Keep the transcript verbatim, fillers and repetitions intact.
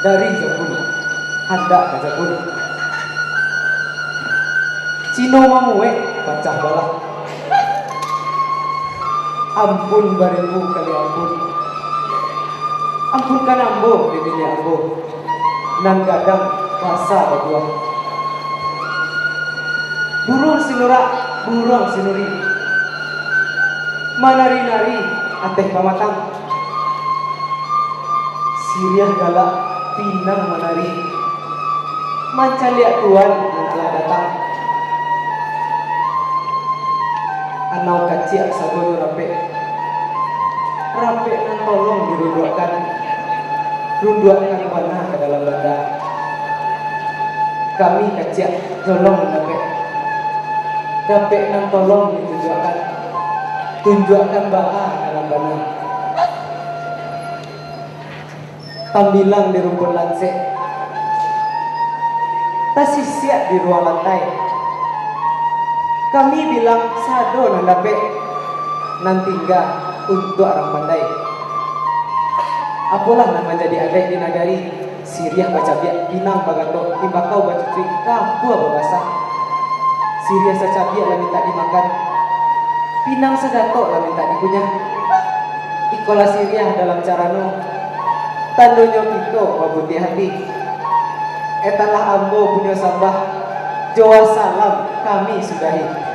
Dari Japun, handak ka Japun. Cino mamuek pacah balah. Ampun baribu kali ampun. Ampunkan ambo, bibini ambo, nan gadang rasa babuah. Buruang sinurak, buruang sinuri, manari-nari ateh pamatang. Siriah galak, pinang manari, mancaliak tuan nan alah datang. Anau kaciak sagonyo rapek, rapek nan tolong dirunduakkan, runduakkan bana ka dalam banda. Kami kaciak, tolong nan rapek, rapek nan tolong ditunjuakkan, tunjuakkan baa ka dalam bana. Tambilang di rumpun lansek, tasisiak di ruang lantai. Kami bilang sado nan dapek, nan tingga untuak rang pandai. Apolah nan manjadi adaik di nagari, siriah bacabiak, pinang bagatok, timbakau bacucuik, kapua babasah. Siriah sacabiak lah mintak dimakan, pinang sagatok lah mintak dikunyah. Ikolah siriah dalam carano, tandonyo kito baputiah ati. Etanlah ambo punyo sambah, jo wassalam kami sudahi.